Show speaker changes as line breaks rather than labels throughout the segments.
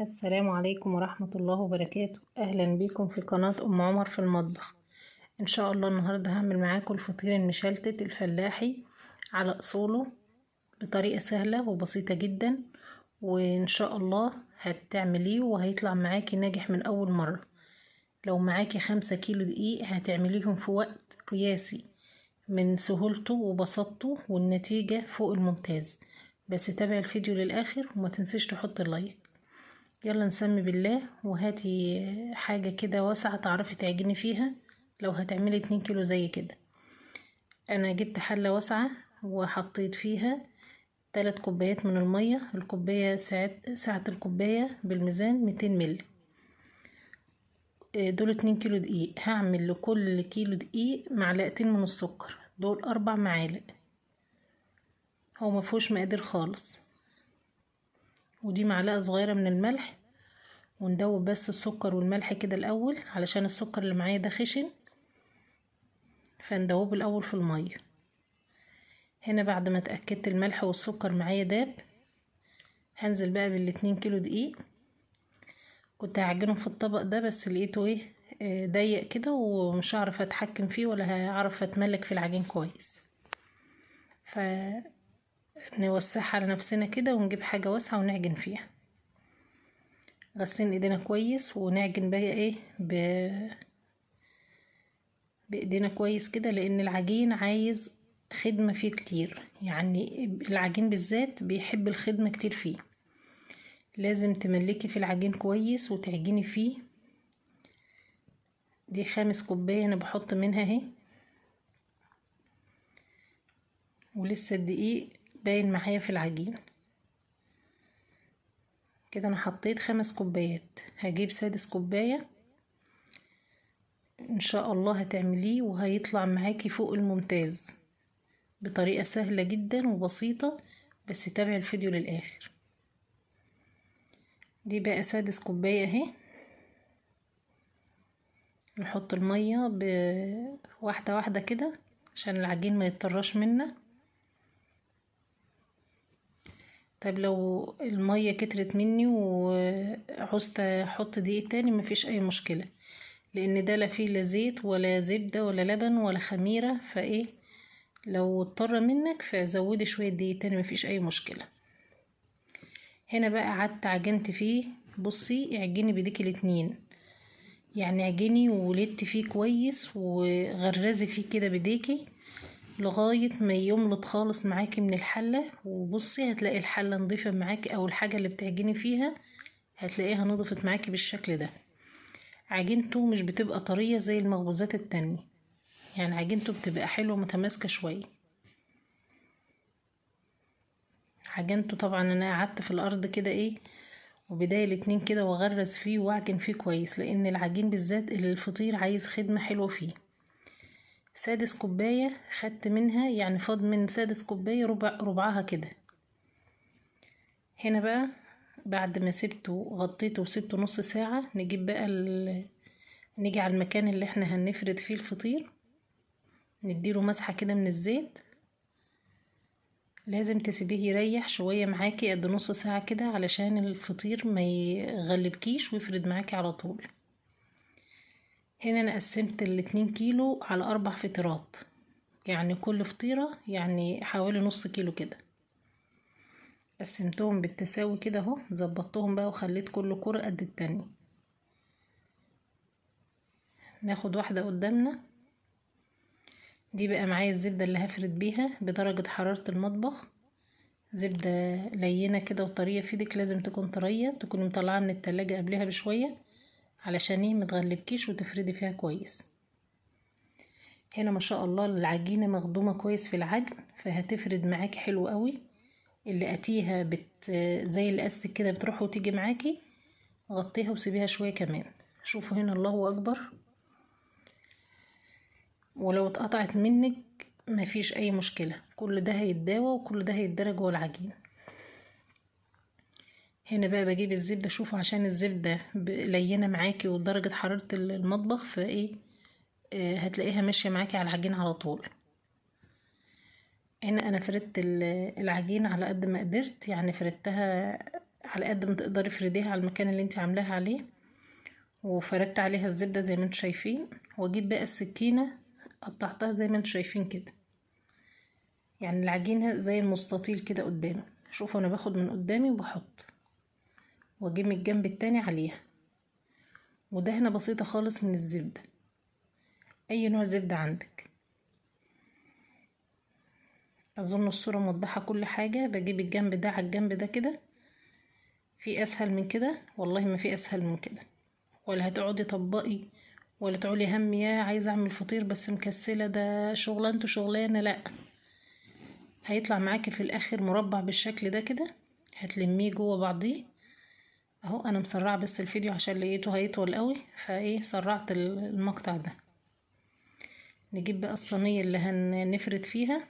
السلام عليكم ورحمة الله وبركاته. أهلا بكم في قناة أم عمر في المطبخ. إن شاء الله النهاردة هعمل معاكم الفطير المشلتت الفلاحي على أصوله بطريقة سهلة وبسيطة جدا، وإن شاء الله هتعمليه وهيطلع معاكي ناجح من أول مرة. لو معاكي 5 كيلو دقيق هتعمليهم في وقت قياسي من سهولته وبساطته، والنتيجة فوق الممتاز. بس تابع الفيديو للآخر وما تنسيش تحط اللايك. يلا نسمي بالله، وهاتي حاجة كده واسعة تعرفي تعجني فيها. لو هتعملي 2 كيلو زي كده، انا جبت حلة واسعة وحطيت فيها 3 كوبايات من المية. الكوباية سعة الكوباية بالميزان 200 ملي. دول 2 كيلو دقيق. هعمل لكل كيلو دقيق معلقتين من السكر، دول 4 معالق. هو مفهوش مقادير خالص. ودي معلقة صغيرة من الملح، وندوب بس السكر والملح كده الأول، علشان السكر اللي معايا ده خشن، فندوبه الأول في المية. هنا بعد ما اتأكدت الملح والسكر معايا داب، هنزل بقى بال2 كيلو دقيق. كنت هعجنه في الطبق ده بس لقيته ايه ضيق كده، ومش هعرف اتحكم فيه ولا هعرف اتملك في العجين كويس، فنوسعها على نفسنا كده ونجيب حاجة واسعة ونعجن فيها. غسلين ايدينا كويس ونعجن بقى ايه بايدينا كويس كده، لان العجين عايز خدمة فيه كتير. يعني العجين بالذات بيحب الخدمة كتير فيه، لازم تملكي في العجين كويس وتعجني فيه. دي 5 كوباية انا بحط منها اهي، ولسه الدقيق باين معايا في العجين كده. انا حطيت 5 كوبايات، هجيب 6 كوباية. ان شاء الله هتعمليه وهيطلع معاكي فوق الممتاز بطريقة سهلة جدا وبسيطة، بس تابع الفيديو للآخر. دي بقى 6 كوباية اهي. نحط المية بواحدة واحدة كده عشان العجين ما يتطرش منا. طيب لو المية كترت مني وعوزت احط دقيق تاني مفيش اي مشكلة، لان ده لا فيه لا زيت ولا زبدة ولا لبن ولا خميرة، فايه لو اضطر منك فزودي شوية دقيق تاني مفيش اي مشكلة. هنا بقى قعدت عجنت فيه. بصي اعجني بايديكي الاتنين، يعني اعجني ولدت فيه كويس وغرزي فيه كده بايديكي لغاية ما يملط خالص معاكي من الحلة. وبصي هتلاقي الحلة نضيفة معاكي، او الحاجة اللي بتعجني فيها هتلاقيها نضفت معاكي بالشكل ده. عجينته مش بتبقى طرية زي المخبوزات التانية، يعني عجينته بتبقى حلوة متماسكة شوية. عجنته طبعا انا قعدت في الارض كده ايه وبداية الاتنين كده واغرز فيه واعجن فيه كويس، لان العجين بالذات الفطير عايز خدمة حلوة فيه. 6 كوباية خدت منها، يعني فاض من 6 كوباية ربعها كده. هنا بقى بعد ما سبته غطيته وسبته نص ساعة، نجيب بقى نيجي على المكان اللي احنا هنفرد فيه الفطير، نديله مسحة كده من الزيت. لازم تسيبيه يريح شوية معاكي قد نص ساعة كده، علشان الفطير ما يغلبكيش ويفرد معاكي على طول. هنا انا قسمت 2 كيلو على 4 فطيرات، يعني كل فطيرة يعني حوالي نص كيلو كده. قسمتهم بالتساوي كده اهو، ظبطتهم بقى وخليت كل كرة قد التانية. ناخد واحدة قدامنا. دي بقى معايا الزبدة اللي هفرد بيها بدرجة حرارة المطبخ، زبدة لينة كده وطرية في ايدك، لازم تكون طرية، تكوني مطلعاها من التلاجة قبلها بشوية علشان ايه متغلبكيش وتفردي فيها كويس. هنا ما شاء الله العجينة مخدومة كويس في العجن، فهتفرد معاكي حلو قوي. اللي قاتيها زي الاستك كده بتروح وتيجي معاكي. غطيها وسيبيها شوية كمان. شوفوا هنا الله اكبر. ولو اتقطعت منك مفيش اي مشكلة، كل ده هيتداوى وكل ده هيتدرج جوه العجين. هنا بقى بجيب الزبدة، شوفوا عشان الزبدة لينة معاكي ودرجة حرارة المطبخ، فايه هتلاقيها ماشية معاكي على العجين على طول. هنا انا فردت العجين على قد ما قدرت، يعني فردتها على قد ما تقدري افرديها على المكان اللي انت عاملاها عليه. وفردت عليها الزبدة زي ما انتم شايفين. واجيب بقى السكينة قطعتها زي ما انتم شايفين كده، يعني العجينة زي المستطيل كده قدامي. شوفوا انا باخد من قدامي وبحط، واجيب من الجنب التاني عليها. ودهنة بسيطة خالص من الزبدة، اي نوع زبدة عندك. اظن الصورة موضحة كل حاجة. بجيب الجنب ده على الجنب ده كده. في اسهل من كده؟ والله ما في اسهل من كده. ولا هتقعدي طبقي ولا تقولي هم يا عايزة اعمل فطير بس مكسلة، ده شغلانته شغلانة. لا، هيطلع معاكي في الاخر مربع بالشكل ده كده، هتلميه جوه بعضيه اهو. انا مسرعة بس الفيديو عشان لقيته هيطول قوي، فايه سرعت المقطع ده. نجيب بقى الصينية اللي هنفرد فيها،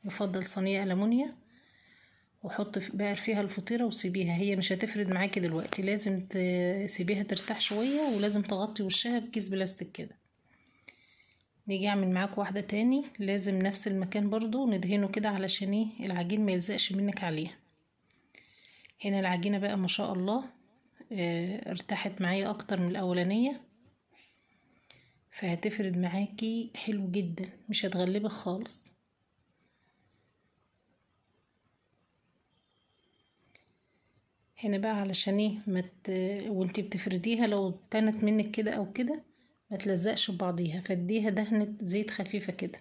يفضل صينية ألمونيا، وحط بقى فيها الفطيرة وسيبيها. هي مش هتفرد معاكي دلوقتي، لازم تسيبيها ترتاح شوية، ولازم تغطي وشها بكيس بلاستيك كده. نيجي اعمل معاك واحدة تاني، لازم نفس المكان برضو ندهنه كده علشان ايه العجين ما يلزقش منك عليها. هنا العجينة بقى ما شاء الله ارتاحت معايا اكتر من الاولانية، فهتفرد معاكي حلو جدا، مش هتغلبك خالص. هنا بقى علشان ايه وانتي بتفرديها لو تنت منك كده او كده ما تلزقش ببعضيها، فاديها دهنة زيت خفيفة كده.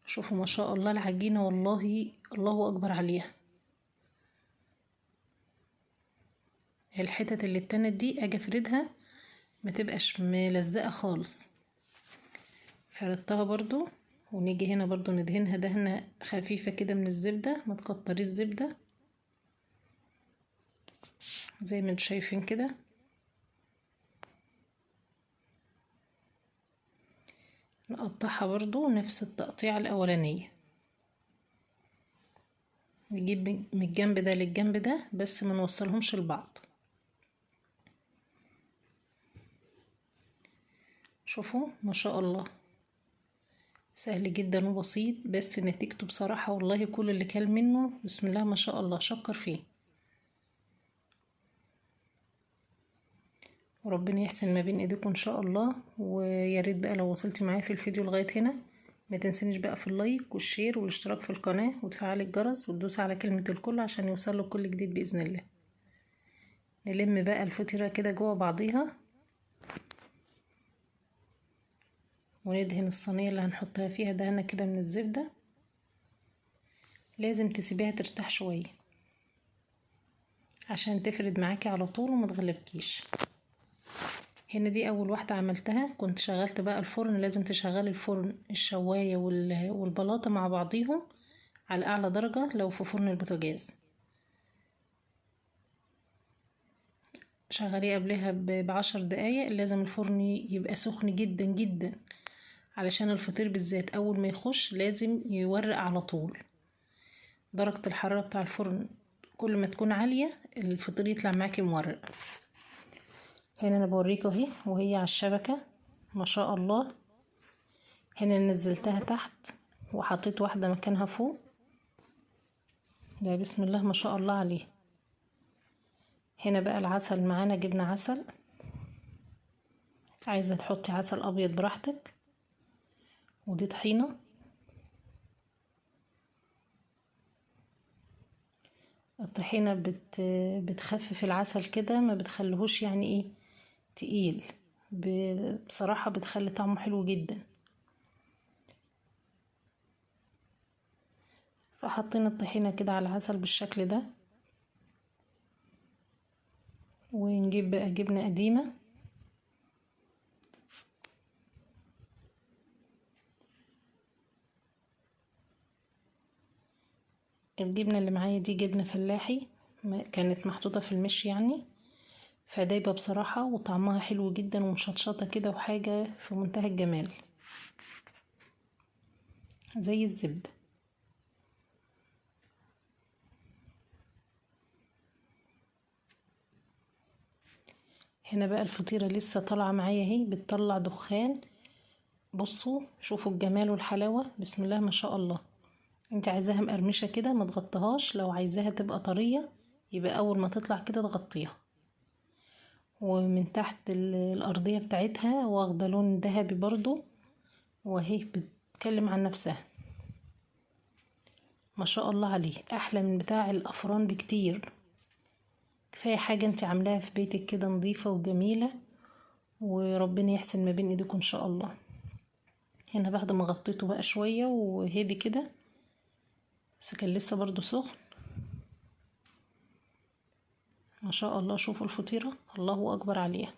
شوفوا ما شاء الله العجينة، والله الله اكبر عليها. الحتت اللي اتنت دي اجي افردها ما تبقاش ملزقة خالص. فردتها برضو. ونيجي هنا برضو ندهنها دهنة خفيفة كده من الزبدة، ما تكتريش زبدة زي ما انتوا شايفين كده. نقطعها برضو نفس التقطيعة الأولانية، نجيب من الجنب ده للجنب ده بس ما نوصلهمش لبعض. شوفوا ما شاء الله سهل جدا وبسيط، بس نتيجته بصراحة والله كل اللي كان منه بسم الله ما شاء الله شكر فيه. وربنا يحسن ما بين ايديكم ان شاء الله. ويا ريت بقى لو وصلتي معايا في الفيديو لغاية هنا ما تنسينيش بقى في ال like وال share والاشتراك في القناة وتفعلي الجرس وتدوسي على كلمة الكل عشان يوصلك كل جديد باذن الله. نلم بقى الفطيره كده جوه بعضيها، وندهن الصينية اللي هنحطها فيها دهنه كده من الزبدة. لازم تسيبيها ترتاح شوية عشان تفرد معاكي على طول وما تغلبكيش. هنا دي اول واحدة عملتها، كنت شغلت بقى الفرن. لازم تشغلي الفرن الشوايه والبلاطه مع بعضيهم على اعلى درجه لو في فرن البوتاجاز. شغليه قبلها ب10 دقايق. لازم الفرن يبقى سخن جدا جدا علشان الفطير بالذات اول ما يخش لازم يورق على طول. درجه الحرارة بتاع الفرن كل ما تكون عالية الفطير يطلع معاكي مورق. هنا انا بوريكم اهي وهي على الشبكة ما شاء الله. هنا نزلتها تحت وحطيت واحدة مكانها فوق، ده بسم الله ما شاء الله عليه. هنا بقى العسل معانا، جبنا عسل، عايزه تحطي عسل ابيض براحتك. ودي طحينه، الطحينه بتخفف العسل كده، ما بتخليهوش يعني ايه تقيل، بصراحة بتخلي طعمه حلو جدا. فحطينا الطحينة كده على العسل بالشكل ده. ونجيب بقى جبنة قديمة، الجبنة اللي معايا دي جبنة فلاحي كانت محطوطة في المش يعني، فدايبة بصراحة وطعمها حلو جدا ومشطشطة كده وحاجة في منتهى الجمال زي الزبدة. هنا بقى الفطيرة لسه طالعة معايا اهي، بتطلع دخان. بصوا شوفوا الجمال والحلاوة بسم الله ما شاء الله. انت عايزاها مقرمشة كده ما تغطيهاش، لو عايزاها تبقى طرية يبقى اول ما تطلع كده تغطيها. ومن تحت الارضية بتاعتها واخدة لون ذهبي برضو، وهي بتتكلم عن نفسها. ما شاء الله عليه، احلى من بتاع الافران بكتير. كفاية حاجة انت عاملاها في بيتك كده نظيفة وجميلة، وربنا يحسن ما بين ايديكم ان شاء الله. هنا بعد ما غطيته بقى شوية وهدي كده، بس كان لسه برضو سخن. ما شاء الله، شوفوا الفطيرة الله اكبر عليها،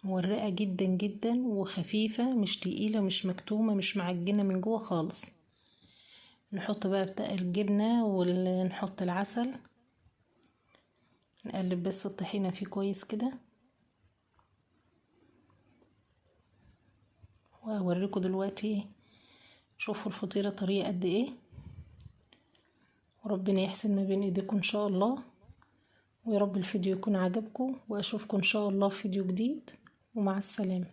مورقة جدا جدا وخفيفة، مش تقيلة، مش مكتومة، مش معجنة من جوه خالص. نحط بقى بتاع الجبنة ونحط العسل، نقلب بس الطحينة فيه كويس كده. واوريكم دلوقتي شوفوا الفطيرة طرية قد ايه. وربنا يحسن ما بين ايديكم ان شاء الله، ويا رب الفيديو يكون عجبكم، واشوفكم ان شاء الله في فيديو جديد، ومع السلامة.